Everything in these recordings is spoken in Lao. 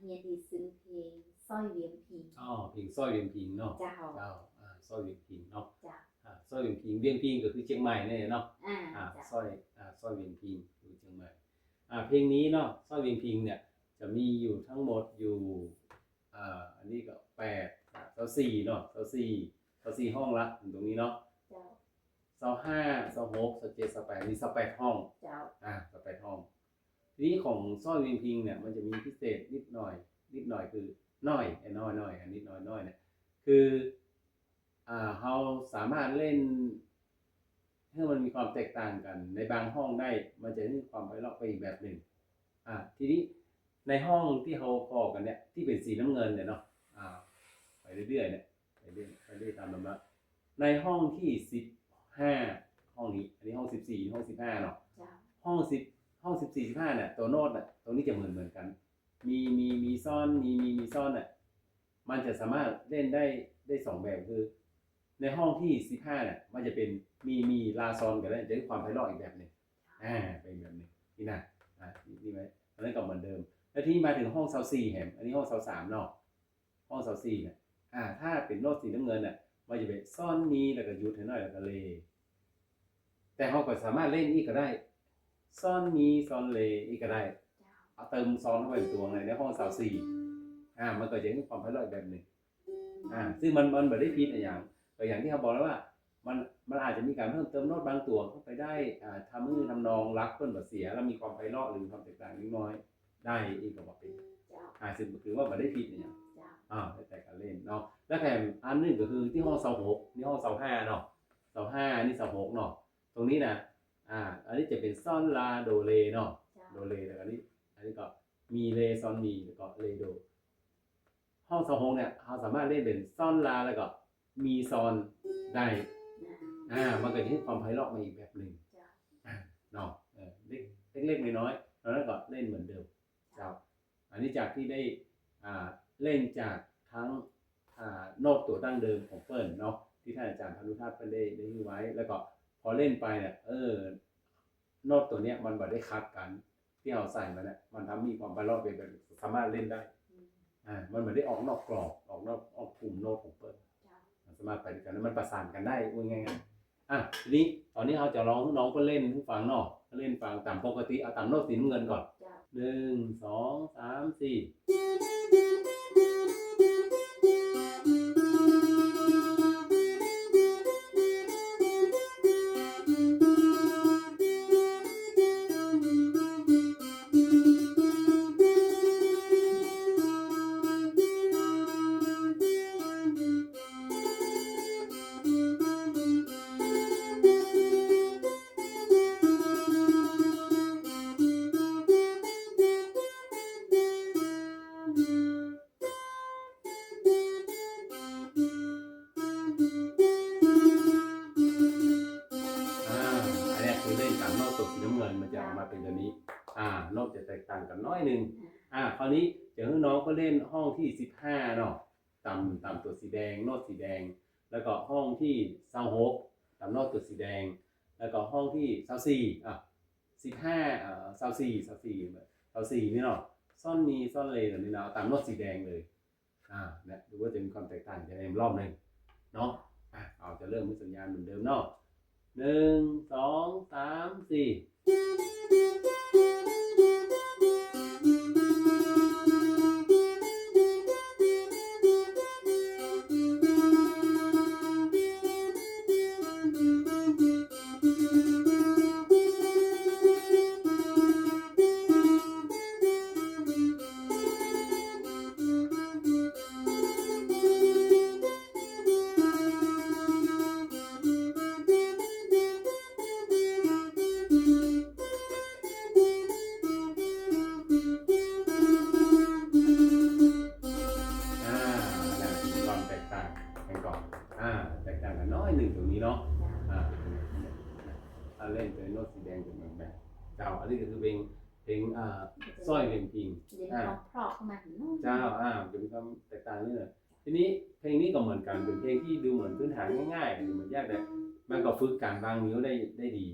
ເຮຍດີຊຶງເພງ ສອຍວຽງພິງ. ອໍ ເພງສອຍວຽງພິງເນາະ. ເຈົ້າ. ເຈົ້າ ອາ ສອຍວຽງພິງເນາະ. ເຈົ້າ. ອາ ສອຍວຽງພິງ ວຽງພິງກໍຄືຊຽງໃໝ່ນີ້ແຫຼະເນາະ. ອາ ອາ ເຈົ້າ. ສອຍ ອາ ສອຍວຽງພິງຢູ່ຊຽງໃໝ່. ອາ ເພງນີ້ເນາະ ສອຍວຽງພິງເນີ້ຍ ຈະມີຢູ່ທັງໝົດຢູ່ ອາ ອັນນີ້ກໍແປດ ຊາວສີ່ເນາະ ຊາວສີ່ ຊາວສີ່ຫ້ອງລະ ຕົງນີ້ເນາະ. ເຈົ້າ. ຊາວຫ້າ ຊາວຫົກ ຊາວເຈັດ ຊາວແປດ ມີຊາວແປດຫ້ອງ. ເຈົ້າ. ອາ ຊາວແປດຫ້ອງ. ທີນີ້ຂອງສອຍວຽງພິງເນີ້ຍ ມັນຈະມີພິເສດນິດໜ້ອຍ ນິດໜ້ອຍຄືນ້ອຍ ນ້ອຍໆ ອາ ນິດໜ້ອຍ ນ້ອຍເນີ້ຍ ຄື ອາ ເຮົາສາມາດເລ່ນໃຫ້ມັນມີຄວາມແຕກຕ່າງກັນໃນບາງຫ້ອງໄດ້ ມັນຈະມີຄວາມໄພເລາະໄປອີກແບບໜຶ່ງ. ອາ ທີນີ້ໃນຫ້ອງທີ່ເຮົາພໍ້ກັນເນີ້ຍ ທີ່ເປັນສີນ້ຳເງິນເນີ້ຍເນາະ ອາ ໄປເລື້ອຍໆເນີ້ຍ ໄປເລື້ອຍ ໄປເລື້ອຍຕາມລຳດັບ. ໃນຫ້ອງທີສິບຫ້າ ຫ້ອງນີ້ ອັນນີ້ຫ້ອງສິບສີ່ ຫ້ອງສິບຫ້າເນາະ. ເຈົ້າ. ຫ້ອງສິບ ຫ້ອງສິບສີ່ ສິບຫ້າເນີ້ຍ ໂຕໂນ້ດນະ ໂຕນີ້ຈະເໝືອນ ເໝືອນກັນ ມີ ມີ ມີຊອນ ມີ ມີ ມີຊອນນະ ມັນຈະສາມາດເລ່ນໄດ້ ໄດ້ສອງແບບ ຄືໃນຫ້ອງທີສິບຫ້ານະ ມັນຈະເປັນມີ ມີ ລາ ຊອນກໍໄດ້ ຈະມີຄວາມໄພເລາະອີກແບບໜຶ່ງ. ອາ ເປັນແບບນີ້ ນີ້ນະ ອາ ນີ້ໄວ້ ອັນນັ້ນກໍເໝືອນເດີມ. ແລ້ວທີນີ້ມາເຖິງຫ້ອງຊາວສີ່ແຮມ ອັນນີ້ຫ້ອງຊາວສາມເນາະ ຫ້ອງຊາວສີ່ນະ ອາ ຖ້າເປັນໂນ້ດສີນ້ຳເງິນນະ ມັນຈະເປັນຊອນ ມີ ແລ້ວກໍຢຸດໃຫ້ໜ້ອຍ ແລ້ວກໍເລ ແຕ່ເຮົາກໍສາມາດເລ່ນອີກກໍໄດ້ ຊອນ ມີ ຊອນ ເລ ອີກກໍໄດ້. ເຈົ້າ. ເອົາເຕີມຊອນເຂົ້າໄປຕົວໃນ ໃນຫ້ອງຊາວສີ່ ອາ ມັນກໍຈະມີຄວາມໄພເລາະອີກແບບໜຶ່ງ. ອາ ຊຶ່ງມັນ ມັນບໍ່ໄດ້ຜິດອີ່ຫຍັງ ກໍຢ່າງທີ່ເຮົາບອກແລ້ວວ່າ ມັນ ມັນອາດຈະມີການເພີ່ມເຕີມໂນ້ດບາງຕົວເຂົ້າໄປໄດ້ ອາ ທຳໃຫ້ທຳນອງຫຼັກເພິ່ນບໍ່ເສຍ ແລ້ວມີຄວາມໄພເລາະ ຫຼື ມີຄວາມແຕກຕ່າງເລັກນ້ອຍໄດ້ອີກກໍບໍ່ເປັນ. ເຈົ້າ. ອາ ຊຶ່ງກໍຄືວ່າບໍ່ໄດ້ຜິດອີ່ຫຍັງ. ເຈົ້າ. ອາ ແຕ່ການເລ່ນເນາະ. ແລ້ວແຖມອັນໜຶ່ງກໍຄືທີ່ຫ້ອງຊາວຫົກ ນີ້ຫ້ອງຊາວຫ້າເນາະ ຊາວຫ້າ ນີ້ຊາວຫົກເນາະ. ຕົງນີ້ນະ ອາ ອັນນີ້ຈະເປັນຊອນ ລາ ໂດ ເລເນາະ. ເຈົ້າ. ໂດ ເລ ແລ້ວກໍອັນນີ້ ອັນນີ້ກໍມີ ເລ ຊອນ ມີ ແລ້ວກໍເລ ໂດ. ຫ້ອງຊາວຫົກເນີ້ຍ ເຮົາສາມາດເລ່ນເປັນຊອນ ລາ ແລ້ວກໍມີ ຊອນ ໄດ້. ອາ ອາ ມັນກໍຈະເຮັດຄວາມໄພເລາະມາອີກແບບໜຶ່ງ. ເຈົ້າ. ອາ ເນາະ ເອີ ເລັກ ເລັກໆນ້ອຍໆ ແລ້ວກໍເລ່ນເໝືອນເດີມ. ເຈົ້າ. ອັນນີ້ຈາກທີ່ໄດ້ ອ່າ ເລ່ນຈາກທັງ ອ່າ ໂນ້ດຕົວດັ້ງເດີມຂອງເພິ່ນເນາະ ທີ່ທ່ານອາຈານພານຸທັດເພິ່ນໄດ້ ໄດ້ຮູ້ໄວ້ ແລ້ວກໍພໍເລ່ນໄປເນຍ ເອີ ໂນ້ດຕົວເນຍມັນບໍ່ໄດ້ຂັດກັນ ທີ່ເຮົາໃສ່ມາເນຍ ມັນທຳມີຄວາມໄພເລາະ ເປັນແບບສາມາດເລ່ນໄດ້. ອືມ ອ່າ ມັນບໍ່ໄດ້ອອກນອກກອບ ອອກນອກ ອອກກຸ່ມໂນ້ດຂອງເພິ່ນ. ເຈົ້າ. ມັນສາມາດໄປດ້ວຍກັນ ແລ້ວມັນປະສານກັນໄດ້ ວ່າງ່າຍໆ. ອ່ະ ທີນີ້ຕອນນີ້ເຮົາຈະລອງ ລອງໄປເລ່ນໃຫ້ຟັງເນາະ ເລ່ນຟັງຕາມປົກກະຕິ ເອົາຕາມໂນ້ດສີນ້ຳເງິນກ່ອນ. ເຈົ້າ. ໜຶ່ງ ສອງ ສາມ ສີ່. ອ່າ ອັນເນີ້ຍຄືເລນຕາມໂນ້ດຕົວສີນ້ຳເງິນ ມັນຈະອອກມາເປັນແບບນີ້. ອ່າ ໂນ້ດຈະແຕກຕ່າງກັນໜ້ອຍໜຶ່ງ. ອ່າ ຄາວນີ້ຈະໃຫ້ນ້ອງໄປເລນຫ້ອງທີສິບຫ້າເນາະ ຕາມ ຕາມຕົວສີແດງ ໂນ້ດສີແດງ ແລ້ວກໍຫ້ອງທີຊາວຫົກ ຕາມໂນ້ດຕົວສີແດງ ແລ້ວກໍຫ້ອງທີຊາວສີ່ ອ່າ ສິບຫ້າ ເອີ ຊາວສີ່ ຊາວສີ່ ຊາວສີ່ນີ້ເນາະ ຊອນ ມີ ຊອນ ເລ ແບບນີ້ເນາະ ຕາມໂນ້ດສີແດງເລີຍ. ອ່າ ນະ ດູວ່າຈະມີຄວາມແຕກຕ່າງຈັ່ງໃດລອບໜຶ່ງເນາະ. ອ່າ ເອົາ ຈະເລີ່ມໃຫ້ສັນຍານເໝືອນເດີມເນາະ ໜຶ່ງ ສອງ ສາມ ສີ່. ອ່າ ອັນນັ້ນຄືຄວາມແຕກຕ່າງ ແມ່ນບໍ່? ອ່າ ແຕກຕ່າງກັນໜ້ອຍໜຶ່ງຕົງນີ້ເນາະ. ອ່າ ເອົາເລນໂຕໂນ້ດສີແດງເປັນແບບ ເຈົ້າ ອັນນີ້ກໍຄືເພງ ເພງ ອ່າ ຊອຍວຽງພິງ ເປັນຄວາມເພາະຂອງມັນເນາະ. ເຈົ້າ ອ່າ ຈະມີຄວາມແຕກຕ່າງນີ້ແຫຼະ. ທີນີ້ເພງນີ້ກໍເໝືອນກັນ ເປັນເພງທີ່ດູເໝືອນພື້ນຖານງ່າຍໆ ຫຼື ເໝືອນຍາກ ແຕ່ມັນກໍຝຶກການວາງນິ້ວໄດ້ ໄດ້ດີ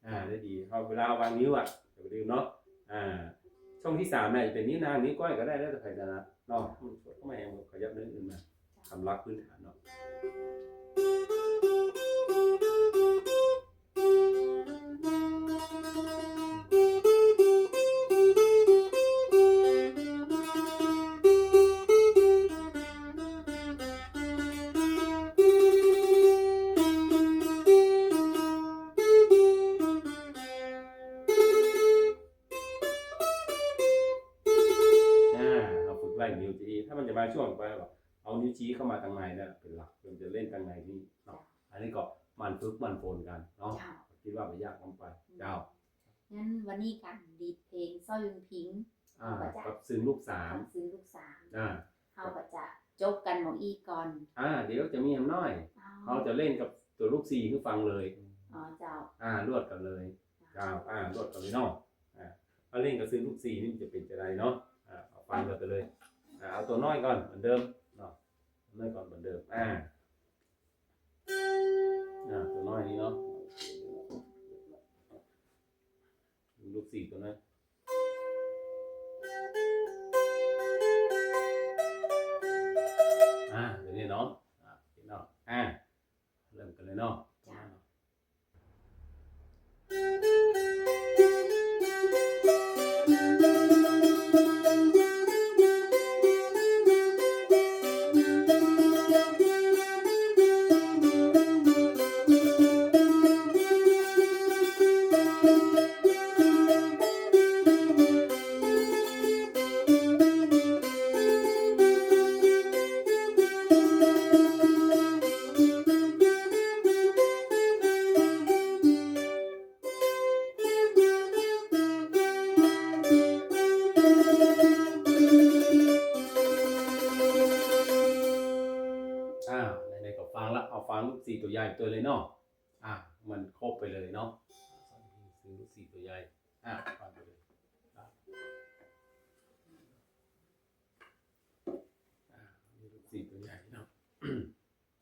ອ່າ ໄດ້ດີ. ເຮົາ ເວລາເຮົາວາງນິ້ວອະ ຢ່າໄປລືມເນາະ ອ່າ ເ ຊ່ອງທີສາມນະ ຈະເປັນນິ້ວນາງ ນິ້ວກ້ອຍກໍໄດ້ ແລ້ວແຕ່ໃຜຖະໜັດເນາະ. ມັນກໍມາແຮງ ຂະຫຍັບໜ້ອຍໜຶ່ງນະ ຄຳຫຼັກພື້ນຖານເນາະ. ອາ ເຮົາຝຶກໄລ່ນິ້ວຈີ ຖ້າມັນຈະມາຊ່ວງໄປ ເອົານິ້ວຈີເຂົ້າມາທາງໃນນະ ເປັນຫຼັກ ເພິ່ນຈະເຫຼັ້ນທາງໃນນີ້ເນາະ. ອັນນີ້ກໍໝັ່ນຝຶກໝັ່ນຝົນກັນເນາະ. ເຈົ້າ ຄິດວ່າບໍ່ຍາກນຳໄປ. ອືມ ເຈົ້າ ງານວັນນີ້ການດີດເພງ ຊໍ້ວຽງພິງ ອາ ເຮົາກໍຈະ ກັບຊຶງລູກສາມ ກັບຊຶງລູກສາມ ອາ ເຮົາກໍຈະຈົບກັນໝ່ອງອີ່ກ່ອນ. ອາ ດຽວຈະມີຫຍັງນ້ອຍ ເຮົາຈະເຫຼັ້ນກັບຕົວລູກສີ່ໃຫ້ຟັງເລີຍ. ອໍ ເຈົ້າ ອາ ລວດກັນເລີຍ. ເຈົ້າ ອາ ລວດກັນເລີຍເນາະ. ອາ ເຮົາເຫຼັ້ນກັບຊຶງລູກສີ່ນີ້ມັນຈະເປັນຈັ່ງໃດເນາະ. ອາ ເອົາຟັງກັນໄປເລີຍ. ອາ ເອົາຕົວນ້ອຍກ່ອນເໝືອນເດີມເນາະ. ຕົວນ້ອຍກ່ອນເໝືອນເດີມ. ອາ ອາ ຕົວນ້ອຍນີ້ເນາະ. ລູກສີ່ຕົວນັ້ນ. ອາ ຕົວນີ້ເນາະ. ອາ ເນາະ. ອາ ເລີ່ມກັນເລີຍເນາະ. ເຈົ້າ. ອາ ໃນໆກໍຟັງລະ ເອົາຟັງລູກສີ່ຕົວໃຫຍ່ຕົວເລີຍເນາະ. ອາ ມັນຄົບໄປເລີຍເນາະ. ຊໍ້ວຽງພິງ ຊໍ້ວຽງພິງ ລູກສີ່ຕົວໃຫຍ່. ອາ ຟັງໄປເລີຍ. ອາ ອາ ມີລູກສີ່ຕົວໃຫຍ່ເນາະ.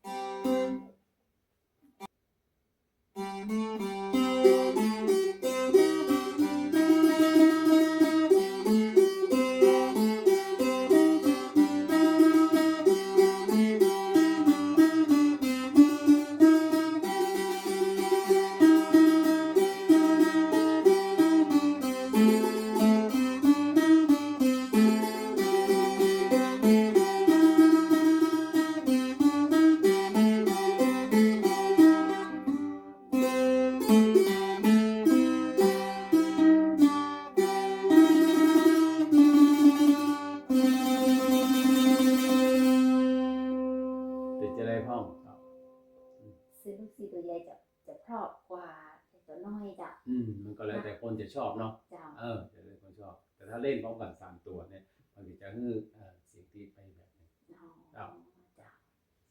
ເປັນຈັ່ງໃດພ້ອມ? ຊໍ້ວ ຊໍ້ວ ລູກສີ່ຕົວໃຫຍ່ຈະ ຈະເພາະກວ່າຕົວນ້ອຍເຈົ້າ. ອືມ ມັນກໍແລ້ວແຕ່ຄົນຈະຊອບເນາະ. ເຈົ້າ. ເອີ ແຕ່ລະຄົນຊອບ ແຕ່ຖ້າເຫຼັ້ນພ້ອມກັນສາມຕົວນີ້ ມັນກໍຈະ ເອີ ສຽງດີດໄປອີກແບບໜຶ່ງ. ອໍ ເຈົ້າ ເຈົ້າ.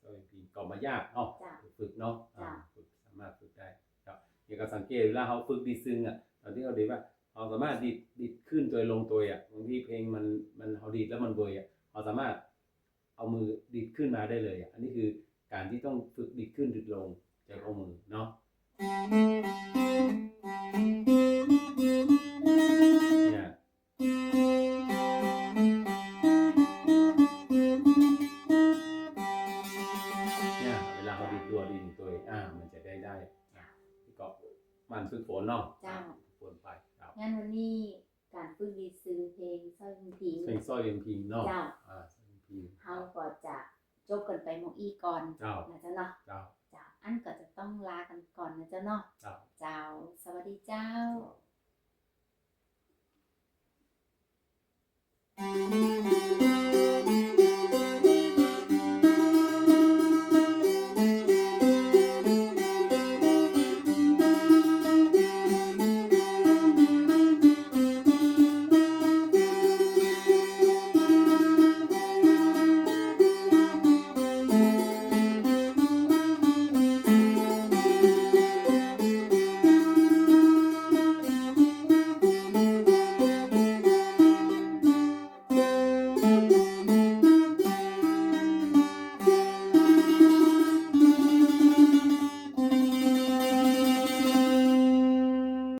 ຊໍ້ວ ເພງກໍບໍ່ຍາກເນາະ. ເຈົ້າ. ຝຶກເນາະ. ເຈົ້າ. ອາ ຝຶກ ສາມາດຝຶກໄດ້. ເຈົ້າ. ແລ້ວກໍສັງເກດເວລາເຮົາຝຶກດີດຊຶງອະ ຕອນທີ່ເຮົາດີດວ່າ ເຮົາສາມາດດີດ ດີດຂຶ້ນຕົວລົງຕົວອະ ບາງທີເພງມັນ ມັນ ເຮົາດີດແລ້ວມັນເວີຍອະ ເຮົາສາມາດເອົາມືດີດຂຶ້ນມາໄດ້ເລີຍອະ. ອັນນີ້ຄືການທີ່ຕ້ອງຝຶກດີດຂຶ້ນດີດລົງ ໃຊ້ຂໍ້ມືເນາະ. ເວລາເຮົາດີດຕົວດີດຕົວ ອາ ມັນຈະໄດ້ ໄດ້ ກໍໝັ່ນຝຶກຝົນເນາະ. ເຈົ້າ. ຝຶກຝົນໄປ. ເຈົ້າ. ງານວັນນີ້ການຝຶກດີດຊຶງເພງຊໍ້ວ ເພງ ເພງຊໍ້ວ ເພງເນາະ. ເຈົ້າ. ອາ ຊໍ້ວ ເພງ ເຮົາກໍຈະຈົບກັນໄປໝ່ອງອີ່ກ່ອນ. ເຈົ້າ. ນະເຈົ້າເນາະ. ເຈົ້າ. ເຈົ້າ. ອັນກໍຈະຕ້ອງລາກັນກ່ອນນະເຈົ້າເນາະ. ເຈົ້າ. ເຈົ້າ. ສະຫວັດດີເຈົ້າ. ເຈົ້າ.